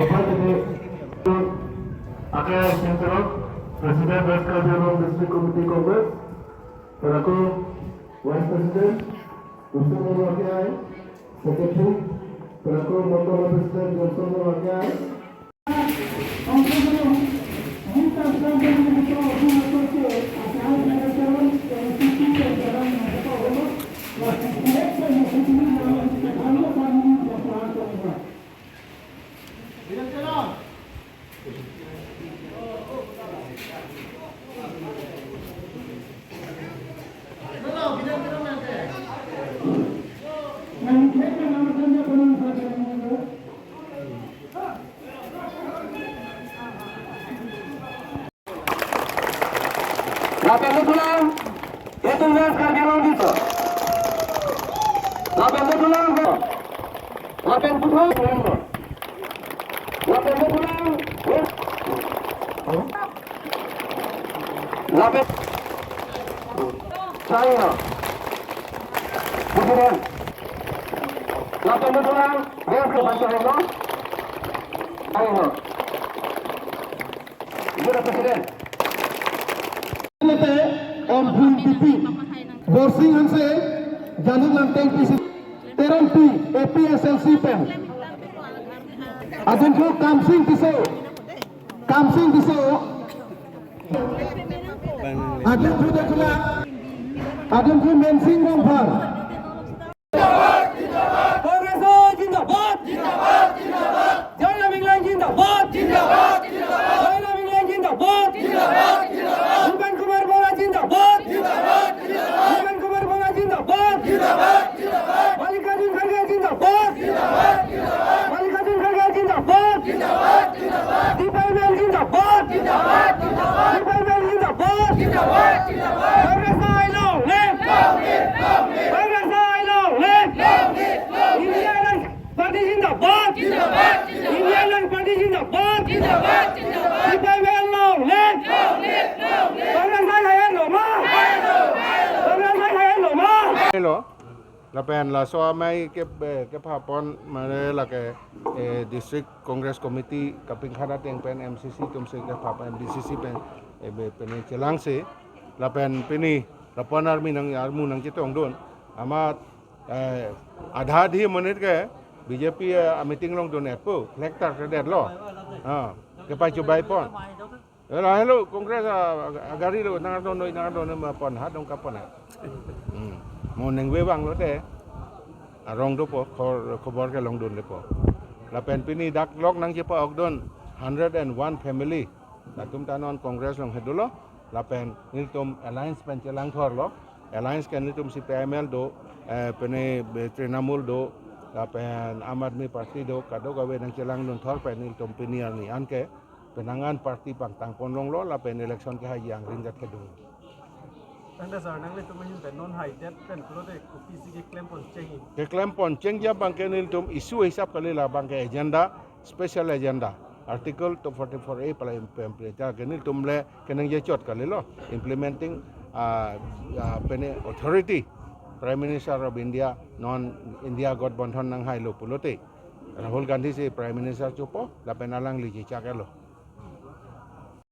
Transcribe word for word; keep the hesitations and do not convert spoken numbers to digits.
Bapak ini Ake Singkirok, President West Karbi Anglong District Committee Congress, pelaku Vice President, Usman Wakiai, Secretary, pelaku Mandal President Johnson Wakiai. Lapen kepulang, itu West Karbi Anglong gitu. Lapen kepulang, lapen puthot, lapen kepulang, lapen saya, kemudian, lapen kepulang, West Karbi Anglong, ayo. Jira President. Nete Omphun P P, Borsing Hanse, Janit Langteng P C, Teron P, A P S L C pen. Adunthu Kamsing Tisso, Kamsing Tisso. Adunthu Dekula, Adunthu Mensing Rongphar. Congress zindabad! Zindabad! Zindabad! Jai Ram Ingleng zindabad! Zindabad! Zindabad! Jai Ram Ingleng zindabad! Zindabad! Zindabad! Bhupen Kumar Borah zindabad! Zindabad! Zindabad! Bhupen Kumar Borah zindabad! Zindabad! Zindabad! Mallikarjun Kharge zindabad! Zindabad! Zindabad! Mallikarjun Kharge zindabad! Zindabad! Zindabad! Sipai Mel zindabad! Zindabad! Zindabad! Sipai Mel zindabad! Zindabad! Zindabad! Congress long live! Long live! Long live! Congress long live! Long live! Long live! India Alliance Party zindabad! Zindabad! Zindabad! India Alliance Party zindabad! Zindabad! Zindabad! Sipai Mel long live! Long live! Long live! Congress hai hai lo ma! Hai lo! Hai lo! Congress hai hai lo ma! Hai lo. Lapen laso amei ke, eh, kephapon mane lake, eh, District Congress Committee kapingkhat ateng pen M C C atumsi kephapon, M B C C pen, eh, be, pene chelangsi. Lapen pini lapu-an armi nang, armu nangchetongdun. Amat, eh, adha adhi monit ke B J P, eh, meeting longdun-etpo, flag tarkredetlo. Ah, kepachobei pon. Ela helo Congress a, a, agari lo, nang ardon noi, nang ardon noi ma pon ha dong kapon ha. Hmm. Mo ningve vanglote arong dopo, khor, khobor kelongdunlepo. Lapen pini dak lok nangchepa-okdun hundred and one family. Latum ta non Congress along he dolo. Lapen nelitum alliance pen chelangthorlo. Alliance ke nelitum C P I M L do, eh, pene, eh, Trinamool do, lapen Aam Aadmi Party do, kadokave nangchelangdunthor pen nelitum pini arni anke penang an party pangtangpon longlo lapen election ke ha jangring kat kedung. Tangte sir, nanglitum ahin pen non haidet pen pulote kopisi keklempon cheng-i? Keklempon chengji abangke nelitum issue hisap kali, labangke agenda, special agenda. Article two forty-four A pala implementar ke nelitum le kenangje chot kalilo. Implementing, ah, ah, pene authority Prime Minister of India, non India Gathbandhan nanghailo pulote. Rahul Gandhi si Prime Minister chopo, lapen alangli chechak-etlo.